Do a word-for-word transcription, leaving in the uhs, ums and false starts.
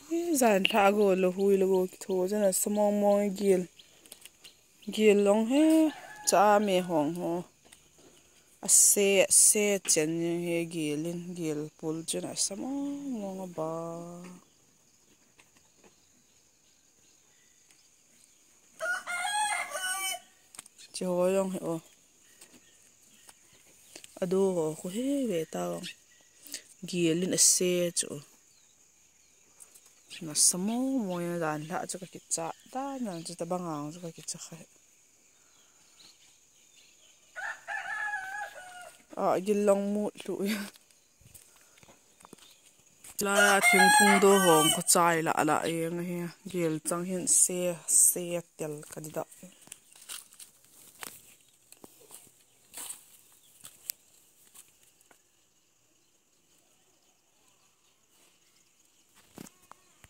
Jan lha go lo hui lo go kitho jana samong mong gel. Gel long he cha me hong ho. A se se chen he gel in gel pul chen a samong mong ba. Chi ho jong hi o. Adu ho khu he ve ta ong. Gel in a se chu. Na samo mo ya dan la chu ka kicha ta na chu ta bang ang chu ka kicha kha. A gil long mut lu ya. La ya thing thung do hong ko chai la la e nga he. Gel chang hin se se tel ka di da.